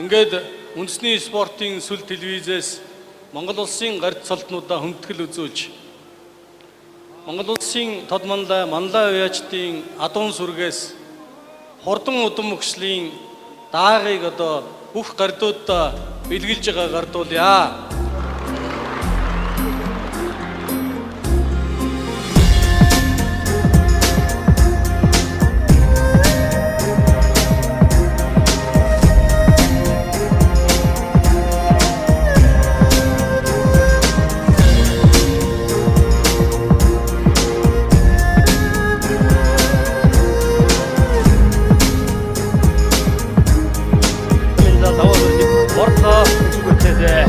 Ингээд үндэсний спортын сүл телевизээс Монгол улсын гарц цолтнуудаа хүндэтгэл үзүүлж Монгол улсын тод манлай манлай уяачдын адуун сүргээс хурдан удам өгслийн даагыг одоо бүх гардуудаа бэлгэлж байгаа гардуулъя. За даваа зүрх борцоо зүгтээ.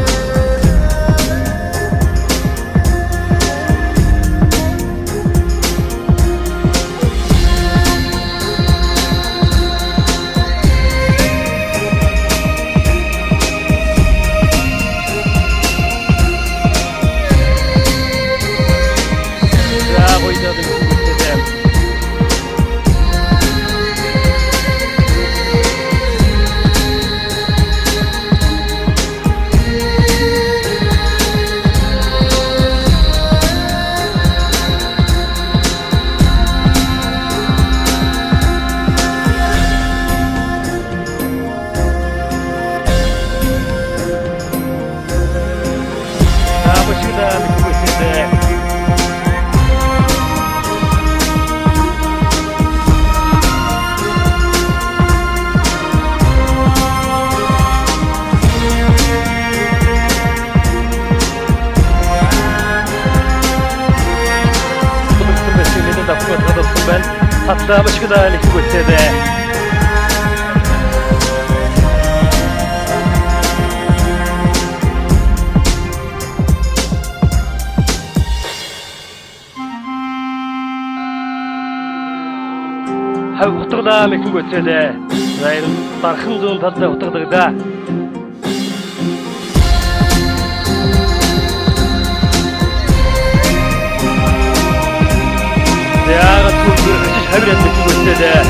За гоё даа зүгтээ. За бошигдаа зүгтээ. Томсон байсан нэгэн давхар тодорсон байна. Татлаа бошигдаа зүгтээ. Хав утгалаа мэхгүйцээлээ. За энэ дархан зүүн талдаа утгадаг. Яагаад түр хачиж хавир яд мэхгүйцээлээ.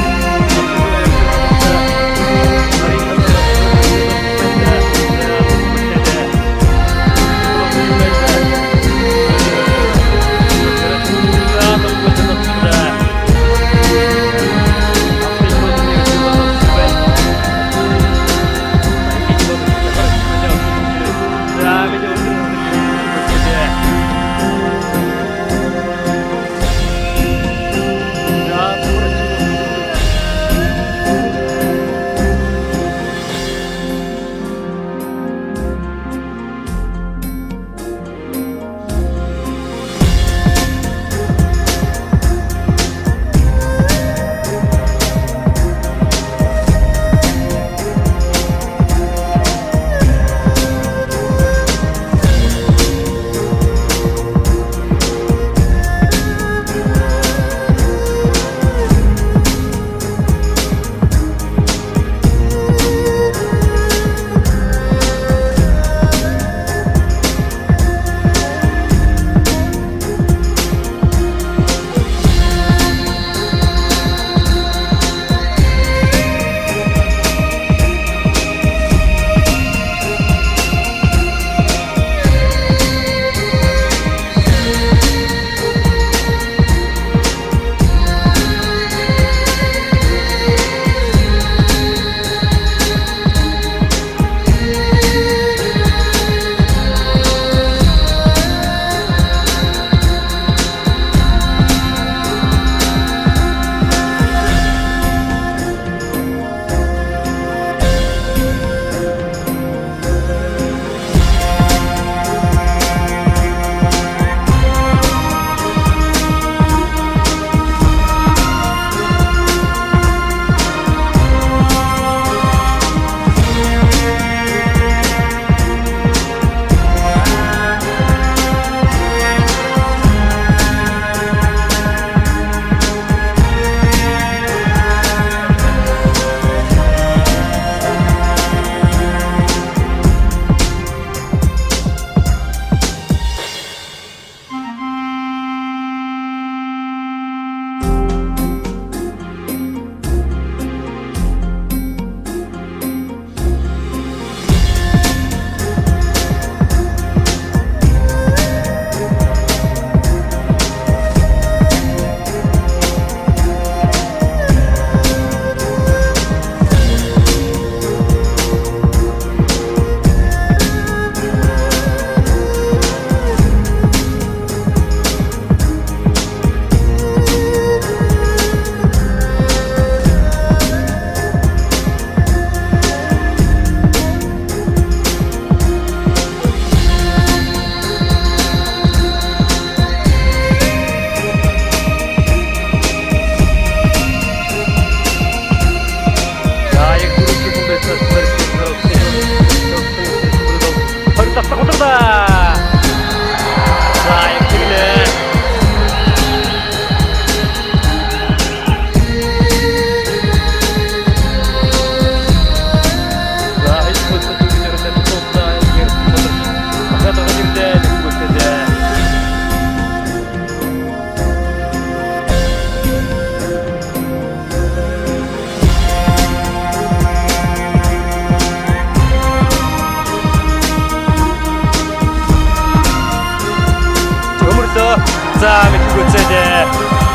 За мэдгүйцээ.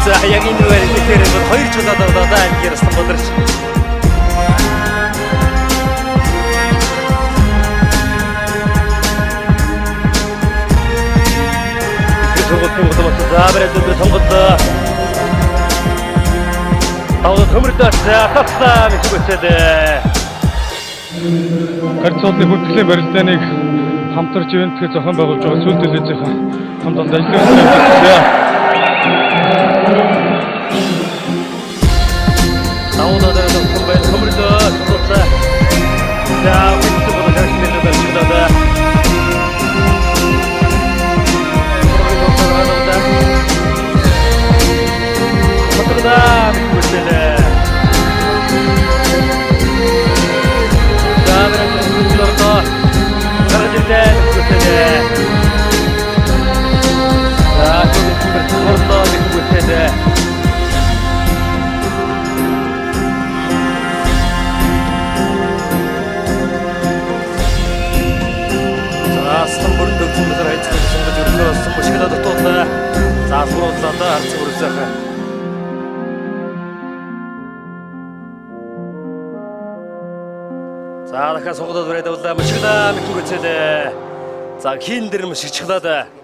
За яг энэ үгээр тэгэхээр бол хоёр чулаад авлаа да Ангиэр Аслан Бадарч. Сонголтын гудам за барай зөв сонголоо. Тавд төмөрдөө за татлаа мэдгүйцээ. Гарц цолны хүндэтгэлийн барилдааныг хамтарч ивэнтгэх зохион байгуулж байгаа сүүл телевизийн хамт олон ажлын хөтөлбөр. Давуу дараа төгсөн байл төмөрлөө сонголоо. За мэдсэн бол хэрэглээ барьчихлаа. Батгада мэдгүйцээ. За барай зөв гарч ирлээ мэдгүйцээ. За төмөрлөө мэдгүйцээ. За аслан бүрэн дөгсөн мөр хайцдаг сонгож өргөнөөр болсон бушгилаа дутуулаа. За суруудлаа да харц бүрсэхэ. За дахиад сонгодод бариад авлаа. Мушгилаа мэдгүйцээлээ. За хин дэр мушигчлаа да.